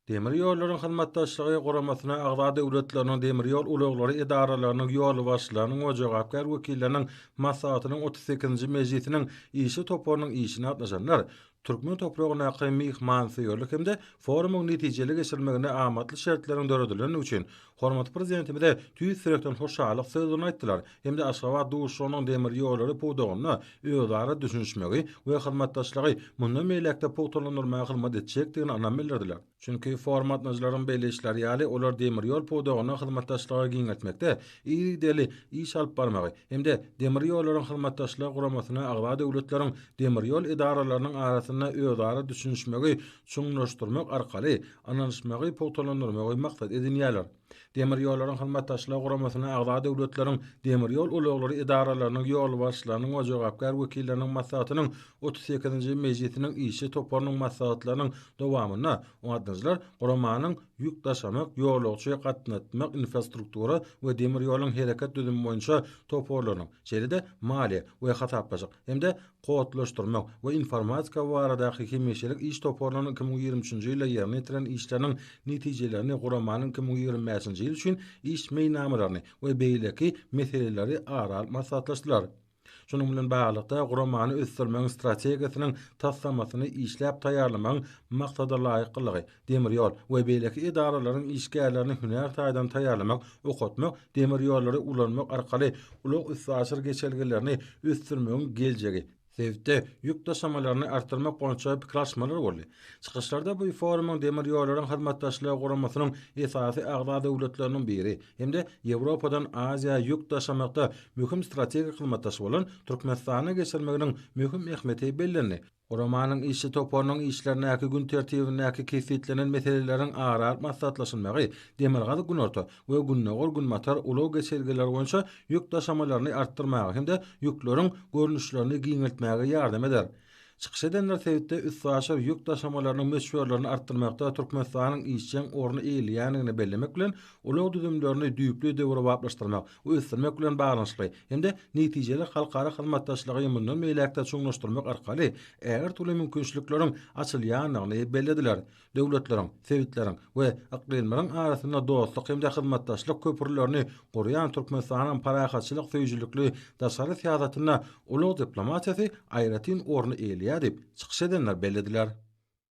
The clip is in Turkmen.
Demir ýollaryň hyzmatdaşlygy guramasyna agza döwletleriniň demir ýol ulaglary edaralarynyň ýolbaşçylarynyň we jogapkär wekilleriniň maslahatynyň 38-nji mejlisiniň işçi toparynyň işine gatnaşanlar türkmen topragyndaky myhmansöýerlik hem-de forumyň netijeli geçirilmegine amatly şertleriň döredilendigi üçin hormatly Prezidentimize tüýs ýürekden hoşallyk sözlerini aýtdylar hem-de Aşgabat duşuşygynyň demir ýollary pudagynda özara düşünişmegi we hyzmatdaşlygy mundan beýläk-de pugtalandyrmaga hyzmat etjekdigine ynam bildirdiler. Çünki forum gatnaşyjylaryň belleýişleri ýaly, olar demir ýol pudagynda hyzmatdaşlygy giňeltmekde yzygiderli iş alyp barmagy hem-de Demir ýollaryň hyzmatdaşlygy guramasyna agza döwletleriň demir ýol edaralarynyň arasynda özara düşünişmegi çuňlaşdyrmak arkaly ynanyşmagy pugtalandyrmagy maksat edinýärler. Demir ýollaryň hyzmatdaşlygy guramasyna agza döwletleriň demir ýol ulaglary edaralarynyň ýolbaşçylarynyň we jogapkär wekilleriniň maslahatynyň 38-nji mejlisiniň işçi toparynyň maslahatlarynyň dowamynda gatnaşyjylar guramanyň ýük daşamak, ýolagçy gatnatmak, infrastruktura we demir ýoluň hereket düzümi boýunça toparlarynyň, şeýle-de maliýe we hasaplaşyk hem-de kodlaşdyrmak we informatika baradaky hemişelik iş toparlarynyň 2023-nji ýylda ýerine ýetiren işleriniň netijelerini, guramanyň 2025-nji ýyl üçin iş meýilnamalaryny we beýleki meseleleri ara alyp maslahatlaşdylar. Şunuň bilen baglylykda, guramany ösdürmegiň strategiýasynyň taslamasyny işläp taýýarlamagyň maksadalaýyklygy, demir ýol we beýleki edaralaryň işgärlerini hünär taýdan taýýarlamak, okatmak, demir ýollary ulanmak arkaly ulag-üstaşyr geçelgelerini ösdürmegiň geljegi, sebitde ýük daşamalaryny artdyrmak boýunça pikir alyşmalar boldy. Çykyşlarda bu forumyň Demir ýollaryň hyzmatdaşlygy guramasynyň esasy agza döwletleriniň biri hem-de Ýewropadan Aziýa ýük daşamakda möhüm strategik hyzmatdaş bolan Türkmenistanda geçirilmeginiň möhüm ähmiýeti bellendi. Guramanyň işçi toparynyň işlerindäki gün tertibindäki kesgitlenen meseleleriň ara alyp maslahatlaşylmagy Demirgazyk-Günorta we Gündogar-Günbatar ulag geçelgeleri boýunça ýük daşamalaryny artdyrmaga hem-de ýükleriň görnüşlerini giňeltmäge ýardam eder. Çykyş edenler sebitde üstaşyr ýük daşamalarynyň möçberlerini artdyrmakda Türkmenistanyň işjeň orny eýeleýändigini bellemek bilen, ulag düzümlerini düýpli döwrebaplaşdyrmak we ösdürmek bilen baglanyşykly hem-de netijeli halkara hyzmatdaşlygy mundan beýläk-de çuňlaşdyrmak arkaly ägirt uly mümkinçilikleriň açylýandygyny bellediler. Döwletleriň, sebitleriň we yklymlaryň arasynda dostluk hem-de hyzmatdaşlyk köprülerini gurýan Türkmenistanyň parahatçylyk söýüjilikli daşary syýasatynda ulag diplomatiýasy aýratyn orny eýeleýär diýip, çykyş edenler bellediler.